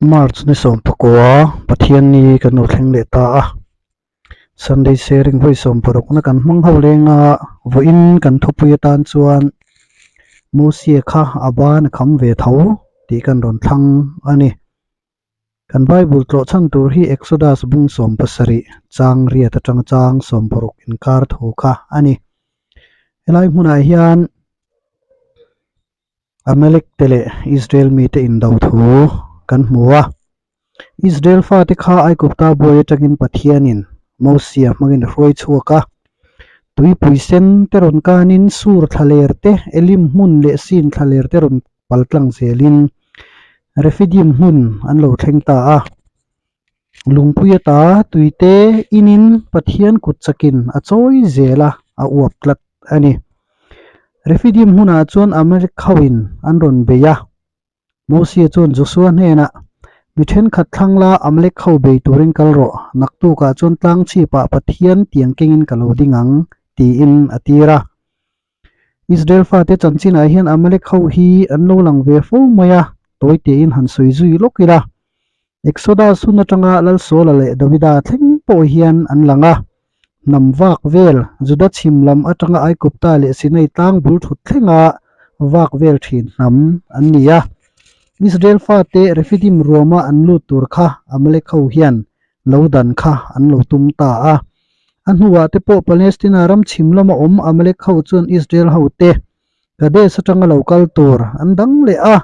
March ni 19 Pathianni kan lo thleng leh ta a, Sunday sharing vawi 60 na kan hmang ho leng a, vawiin kan thupui atan chuan Mosia kha a ban a kham ve tho tih kan rawn thlang a ni. Kan Bible tlawh chhan tur hi Exodus bung 17 chang riat atanga chang 60 inkar thu kha a ni. Helai hmunah hian Amalek te leh Israel mite indo thu kan hmu a. Israel fate kha Aigupta buai atangin Pathianin Mosia hmangin a hruai chhuak a. Tuipui sen te rawn kanin Sur thlaler te, Elim hmun leh Sin thlaler te rawn pal tlang zelin Refidim hmun an lo thleng ta a. Lungpui ata tuite inin Pathian kut chakin a chawi zel a, a uap tlat a ni. Refidim hmunah chuan Amalek hoin an rawn bei a. Mosia chuan Josua hnenah, Mi thenkhat thlang la Amalek ho bei turin kal rawh, naktukah chuan tlang chhipah Pathian tiang kengin ka lo ding ang, tiin a tir a. Israel fate chanchinah hian Amalek ho hi an lo lang ve fo mai a, tawi tein han sawi zui lawk ila. Exodus hun atanga Lalsawla leh Davida thleng pawh hian an lang a, hnam vak vel Juda chhim lam atanga Aigupta leh Sinai tlang bul thut thlenga vak vel thin hnam an ni a. Israel fate Refidim ruama an lut tur kha Amalek ho hian lo dan kha an lo tum ta a. A hnuah te pawh Palestina ram chhim lama awm Amalek ho chuan Israel hote Kadesh atanga lo kal tur an dang leh a.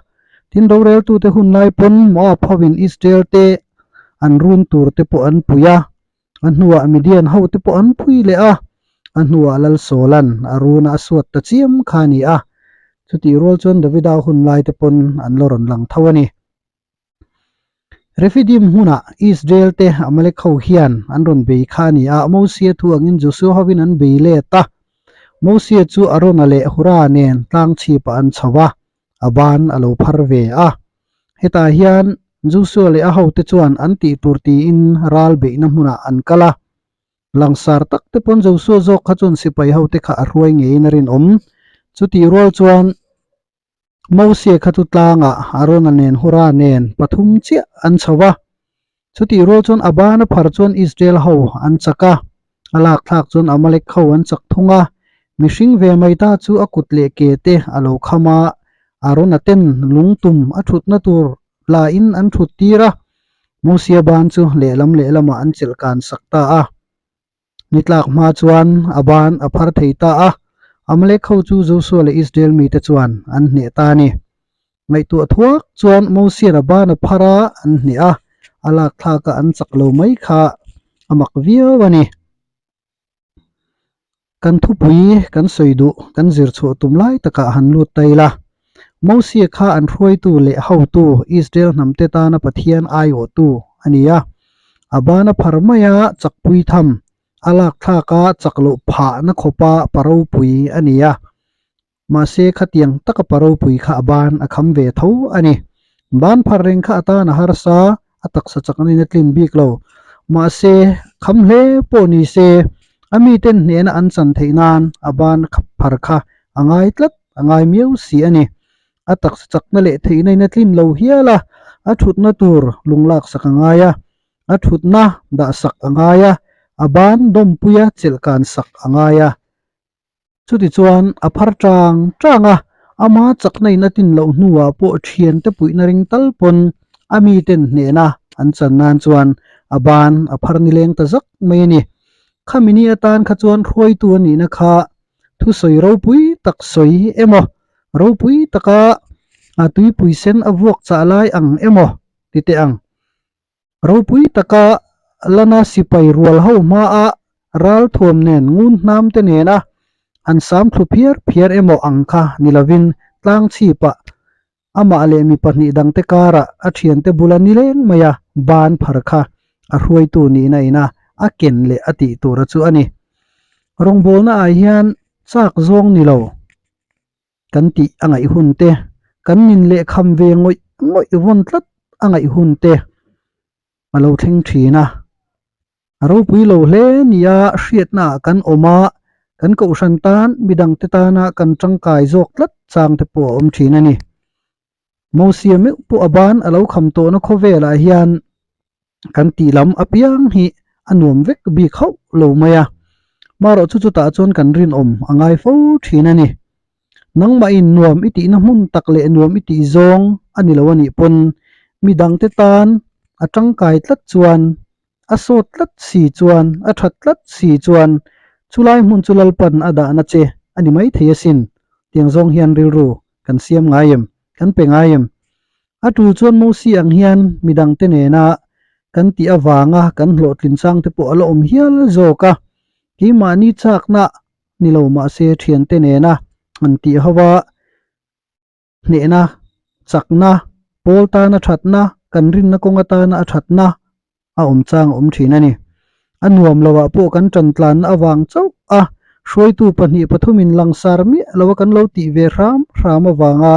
Tin, roreltute hun lai pawn Moab hoin Israel te an run tur te pawh an pui a. A hnuah Midian hote pawh an pui leh a. A hnuah Lal Sawlan a runa a suat ta chiam kha a ni a. Chutih rual chuan Davida hun lai te pawn an la rawn lang tho a ni. Refidim hmunah Israel te Amalek ho hian an rawn bei kha a ni a, Mosia thu angin Josua hovin an bei let a. Mosia chu Arona leh Hura nen tlang chhipah an chho a, a ban a lo phar ve a. Hetah hian Josua leh a hote chuan an tih tur tiin ral beihna hmunah an kal a. Langsar tak te pawn Josua zawk kha chuan sipai hote kha a hruai ngeiin a rinawm. Chutih rual chuan Mosia kha chu tlangah Arona nen Hura nen pathum chiah an chho va. Chutih rual chuan a ban a phar chuan Israel ho an chak a, a lak thlak chuan Amalek ho an chak thung a. Mihring ve mai ta chu a kut leh ke te a lo kham a, Arona ten lungtum a thutna tur la in an thut tir a, Mosia ban chu lehlam lehlamah an chelh kan sak ta a. Ni tlak hma chuan a ban a phar thei ta a, Amalek ho chu Josua leh Israel mite chuan an hneh ta a ni. Ngaihtuah thuak chuan Mosian a ban a phar a, an hneh a, a lak thlak a an chak lo mai kha a mak viau a ni. Kan thupui kan sawi duh kan zir chhuah tum lai takah han lut ta ila. Mosia kha an hruaitu leh hotu Israel hnamte tana Pathian aiawhtu a ni a. A ban a phar mai a, chakpui tham, a lak thlak a chak loh phahna khawpa pa ropui a ni a. Mahse khatiang taka pa ropui kha a ban a kham ve tho a ni. Ban phar reng kha a tan a harsa, a taksa chak an in a tlin bik lo. Mahse kham hle pawh ni se, a miten hnehna an chan theih nan a ban phar kha a ngai tlat, a ngai miau si a ni. A taksa chakna leh theihna in a tlin lo hial a, a thutna tur lunglak sak a ngai a, a thutna dah sak a ngai a, a ban dawmpuia chelh kan sak a ngai a. Chutichuan a phar tang tang a, ama chakna in a tin loh hnuah pawh thiante puihna ring tal pawn a miten hnehna an chan nan chuan a ban a phar nileng ta zak mai a ni. Khami ni atan kha chuan hruaitu a nihna kha thusawi ropui tak sawi emaw, ropui taka a tuipui sen a vuak chah lai ang emaw ti teh ang. Ropui taka lana sipai rual ho hmaa ral thuam nen ngun hnam te nena an sam thlu phiar phiar emaw ang kha ni lovin tlang chhipah amah leh mi pahnih dangte karah a thiante bula nileng maia ban phar kha a hruaitu nihna ina a ken leh a tih tura chu a ni. Rawngbawlna ah hian chak zawng ni lo. Kan tih a ngaih hun te, kan nin leh kham ve ngawih ngawih vawn tlat a ngaih hun te a lo thleng thin a. A ropui lo hle nia hriatna ah kan awm a, kan kohhran tan midangte tana kan tangkai zawk tlat chang te pawh a awm thin a ni. Mosia meuh pawh a ban a lo kham tawhna khawvelah hian kan tih lam apiang hi a nuam vek bik hauh lo mai a, marawh chu chutah chuan kan rinawm a ngai fo thin a ni. Nangmahin nuam i tihna hmun tak leh nuam i tih zawng a ni lo a nih pawn midangte tan a tangkai tlat chuan a sawt tlat si chuan a that tlat si chuan chulai hmun chu Lalpan a dahna che a ni maithei asin tiang zawng hian rilru kan siam ngai em, kan pe ngai em? A tul chuan Mosi ang hian midangte nena kan tih avanga kan hlawhtlin chang te pawh a la awm hial zawk a, keimahni chakna ni lo mahse thiante nena han tih ho a, hnehna, chakna, pawl tana thatna, kan rinna kawng atana a thatna a awm chang a awm thin a ni. A nuam loah pawh kan tan tlanna avang chauh a, hruaitu pahnih pathumin langsar miah lo a kan lo tih ve hram hram avanga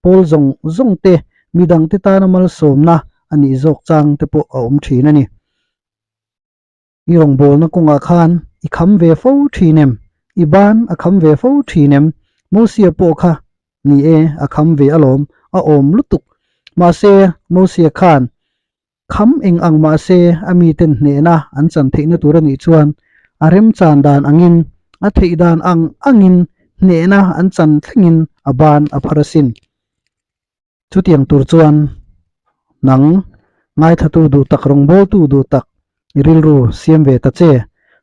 pawl zawng zawng te midangte tana malsawmna a nih zawk chang te pawh a awm thin a ni. I rawngbawlna kawngah khan i kham ve fo thin em? I ban a kham ve fo thin em? Mosia pawh kha ni e, a kham ve alawm, a awm lutuk. Mahse, Mosia khan kham eng ang mahse a miten hnehna an chan theihna tur a nih chuan a remchan dan angin, a theih dan ang angin hnehna an chan thlengin a ban a phar asin. Chutiang tur chuan nang ngaithlatu duh tak, rawngbawltu duh tak i rilru siam ve ta che.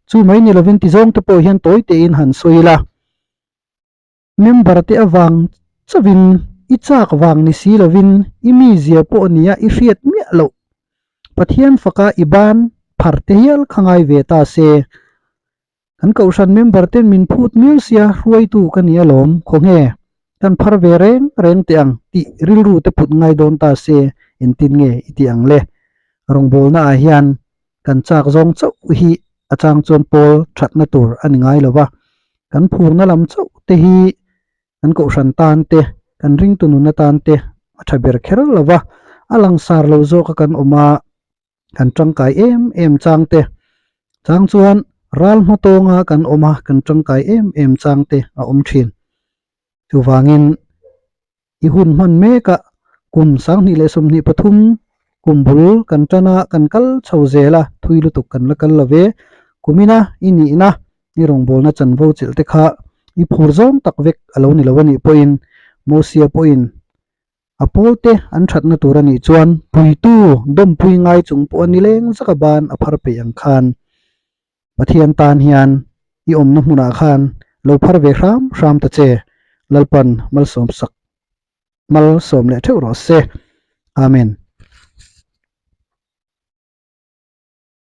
Chu mai ni lovin tizawng te pawh hian tawi tein han sawi ila. Member te avang chauhin i chak vang ni si lovin i mizia pawh nia i hriat miah loh. Pathian faka i ban phar te hial kha ngai ve ta se. Kan kohhran member ten min phut miau sia hruaitu ka ni alawm khawnge kan phar ve reng reng teh ang tih rilru te put ngai dawn ta se engtin nge i tih ang le? Rawngbawlna ah hian kan chak zawng chauh hi a chang chuan pawl thatna tur a ni ngai lo va, kan phurna lam chauh te hi kan kohhran tan te, kan ringtu nun atan te a tha ber kher lo va, a langsar lo zawk a kan awm a. Kan tangkai em em chang te chang chuan ral hma tawnga kan awm a, kan tangkai em em chang te a awm thin. Chuvangin i hun hman mekah kum 2023 kum bul kan tan a, kan kal chho zel a, thui lutuk kan la kal lo ve. Kumina i nihna, i rawngbawlna chanvo chilh te kha i phur zawng tak vek a lo ni lo a nih pawhin Mosia pawhin A pawlte an thatna tur a nih chuan puitu dawmpui ngai chung pawh a ni leng zaka ban a phar peih ang khan Pathian tan hian i awmna hmunah khan lo phar ve hram hram ta che Lalpan malsawm sak malsawm leh theuh rawh se. Amen.